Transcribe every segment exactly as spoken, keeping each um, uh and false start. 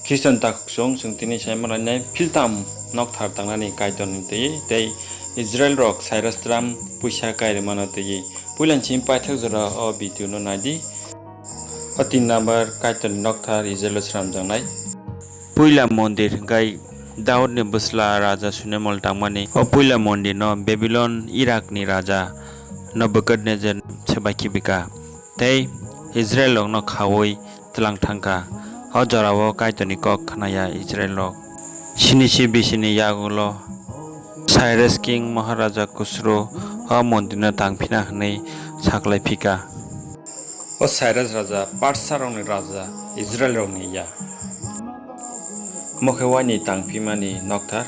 Khristan takhuk chwng, chwng tini sai manai nai philtam nokthar tangnani Kaitorni twi tei Israel rok Cyrus tram puisa kai rwmano twi. Puila chini paithak jora o video no nai di. O tin number Kaitorni nokthar Israel o swnamjaknai. Puila mondir hwnkhe Daudni bwsla raja Sulemon tangmani. O puila mondirno Babilon Irakni raja Nebukadnejar swbai khibi kha. Tei Israel rokno khaui tlang thangkha. O jorao Kaitorni kok khnaya Israel rok. Sinisi bisini yagulo Cyrus King Maharaja Khusro o mondirno tangphina hwnwi saklai phika. O Cyrus raja Parsa rokni raja Israel rokni ya. Mokhe waini tangphimani nokthar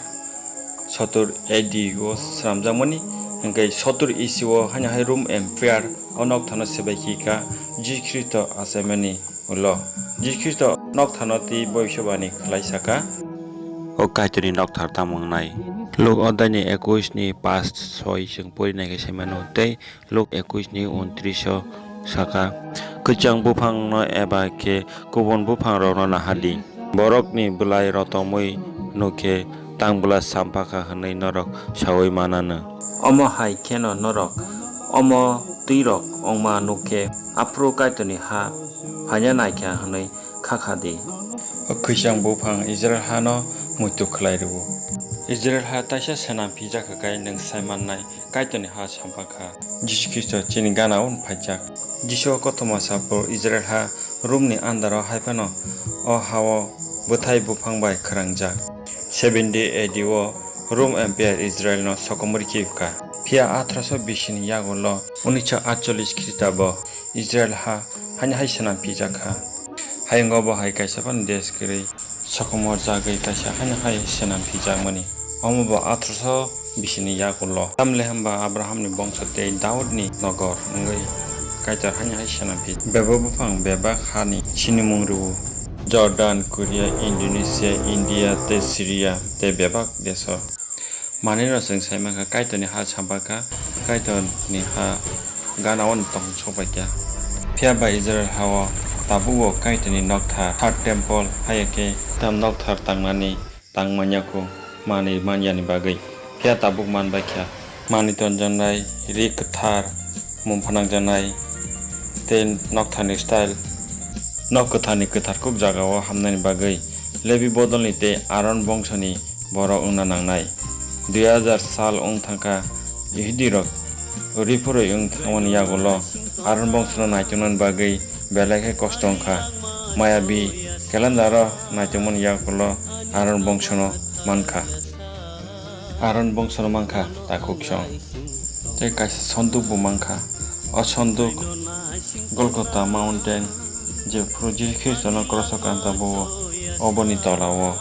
sotur A D o swnamjakmani, hwnkhe sotur E C o haino hai Rom Empire o nokthano swbai khika Jisu Khristo achaimani ulo. Jisu Khristo nokthano twi boiswbani khlai saka. O Kaitorni nokthar tamo wngnai? Luk odaini ekush ni pas soi chwng pori nai khe sai mano tei Luk ekush ni untris o saka, "Kwchang buphangno eba khe kubun buphangrokno naha di. Borokni bwlai rotongmwi nuk khe tang bwla sampha kha hwnwi norok saui mananw. Omo hai kheno norok omo twirok wngma nuk khe aphuru Kaitorni ha phaina nai kha hwnwi kha kha di." O khwichang buphang Israel hano muitu khlai rwo. Israel ha taisa swnam phijak kha khe nwng sai mannai. Kaitorni ha sampha kha. Jisu Khristo chini gana-o phaijak. Jisu o kothoma sapor Israel ha Romni andaro hai phano o ha-o bwthai buphang bai khwrangjak. Seventy A D o Rom Empire Israelno sokomorikhe kha. Phiya athroso bisini yagulo unisho atchollish Khristabo Israel ha haino hai swnam phijak kha. Hayungo bo hai kaisa phano desh kwrwi sokomorjagwi kaisa haino hai swnam phijakmani. Omo bo athroso bisini yagulo. Tamle hwnba Abrahamni bongso tei Daudni nogor wngwi Kaitor haino hai swnam phijak. Bebak buphang bebak hani sinimung rwo. Jordan, Korea, Indonesia, India tei Syria tei bebak deso. Manwirok chwng sai mankha, Kaitorni ha sampha kha, Kaitorni ha gana-o tong sokbai kha. Phiya ba Israel ha-o tabuk bo Kaitorni nokthar, third temple, haiya khe tam nokthar tangnani tang manya kho, manwi manyani bagwi. Phiya tabuk man bai kha. Manwi tonjaknai, ri kwthar, mung phanangjaknai, tei noktharni style, nok kwtharni kwthar kuk jagao hamnani bagwi Lebi bodolni tei Aron bongsoni borok wngna nangnai. Dui hajar sal wng thangkha, Ihudirok riphurwi wng thangmani yagulo Aron bongsono naituknani bagwi belai khe kosto wngkha. Mayabi calendaro naitukmani yagulo Aron bongsono mankha. Aron bongsono mankha takhuk song. Tei kaisa sonduk bo mankha. O sonduk Golgotha Mountain, jephuru Jisu Khristono kroso kanta bo, oboni tola-o.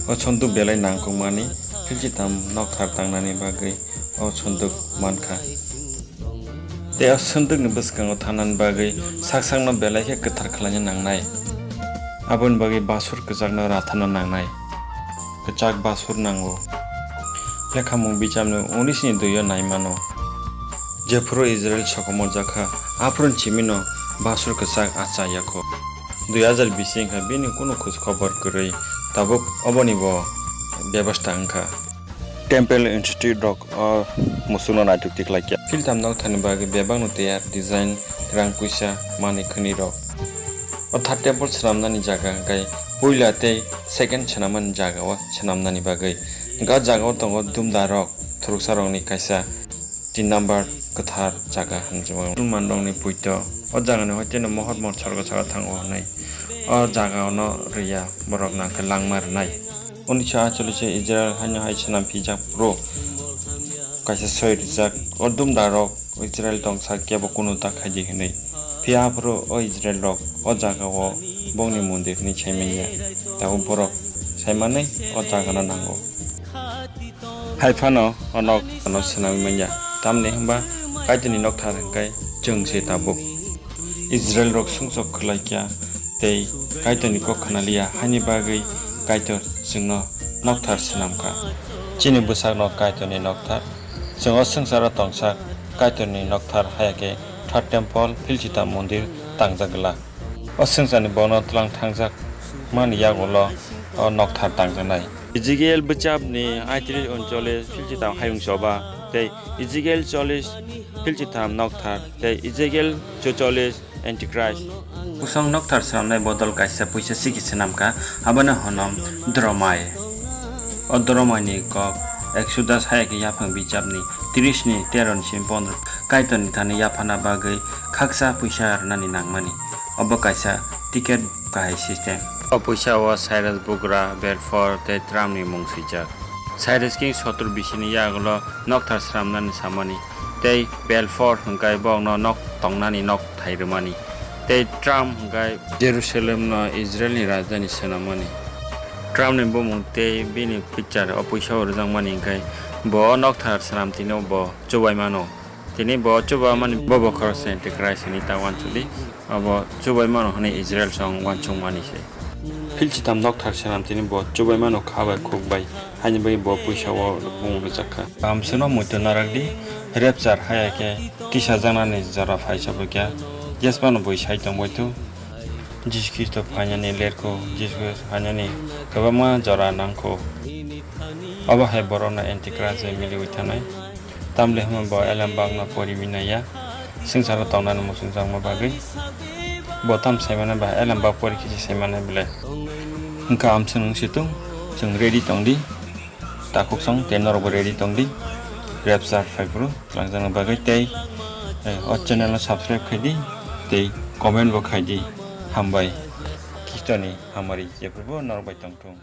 O sonduk belai nangkukmani, philchitam nokthar tangnani bagwi o sonduk mankha. Tei o sondukni bwskango thanani bagwi sak sakno belai khe kwthar khlaina nangnai. Aboni bagwi basur kwchakno rathana nangnai. Kwchak basur nango. Lekhamung bichamni unisni dui-o nai mano. Jephuru Israel sokomorjak kha, aphuru simino basur kwchak acha ya kho. Dui hajar bisi wngkha bini kunu khoj khobor kwrwi, tabuk oboni bo bebasta wngkha. Temple Institute rok o musukno naituk tikhlai kha. Philtam nokthani bagwi bebakno tiyar, design, rang puisa, manwi khwnwi rok. O third temple swnamnani jaga hwnkhe puila tei second swnamani jagao swnamnani bagwi. Hwnkhe o jagao tongo dumda rok, thwrwksa rokni kaisa tin number kwthar jaga hwnjak. Musulman rokni puito o jagani hoiteno mohor mohor sorgo saka thango hwnwi o jagano rwya borok nangkhe langma rwnai. Unisho aitchollish o Israel haino hai swnam phijak phuru kaisa soi rijak, o dumda rok Israel tongsa kebo kunu ta khaidi hwnwi. Phiya aphuru o Israel rok o jagao bongni mondir hwnwi sai manya. Tabuk borok sai manwi o jagano nango. Hai phano o nok ano swnamwi manya, tamni hwnba Kaitorni nokthar hwnkhe chwng se tabuk. Israel rok sumsok khlai kha tei Kaitorni kok khna liya, haini bagwi Kaitor chwngno nokthar swnam kha. Chini bwsakno Kaitorni nokthar, chwng o swngcharo tongsak Kaitorni nokthar, haya khe third temple, philchita mondir tangjak glak. O swngcharni bokno tlang thangjak Mani yagulo o nokthar tangjaknai. Ezekiel bwchapni aitris uncholish philchitham hayung choba tei Ezekiel cholish philchitham nokthar tei Ezekiel chucholish Antichrist. Kusong nokthar swnamnai bodol kaisa puisa siki swnamkha, abono hwno dromai. O dromaini kok Exodus hai khe yaphang bijapni tris ni tero ni simi pondro Kaitorni thani yaphana bagwi khaksa puisa rwnani nangmani. Obo kaisa ticket kahai system. O puisa o Cyrus bugra, Balfour tei Trump ni mung swijak. Cyrus king sotor bisini yagulo nokthar swnamnani samani tei Balfour hwnkhe bokno nok tongnani nok thai rwmani tei Trump hwnkhe Jerusalemno Israelni rajdhani swnamani. Trumpni bumung tei bini picture o puisa o rwjakmani hwnkhe bo o nokthar swnamtino bo chubai mano. Tini bo chuba mani bo bokhorok se Antichrist hwnwi ta uansukdi. Abo chubai mano hwnwi Israel song uansukmani se. Philchitham nokthar swnamtini bo chubai mano kha bai khuk bai, haini bagwi bo puisa o bumung rwjakha. Amswkno muitu narakdi, rapture haya khe kisa janani jora phai sabukya, jesmano bui sai tongbaithu. Jisu Khristo phainani lerkho, Jisu Khristo phainani kwbangma jora nangkho. Obo hai borokno Antichrist bai miliwi thanai. Tamle hwnba bo elembakno pori minaya, swngcharo tongnani muchungjakma bagwi. Bo tam saimano ba elembak pori khe se saimano belai. Wngkha amswk wng situng, chwng ready tongdi. Takhuk song tei norokbo ready tongdi. Rapture phaiphuru twlangjakna bagwi tei, eh, o channel no subscribe khaidi tei comment bo khaidi. Hambai. Khristoni hamari jephrubo norok bai tongthung.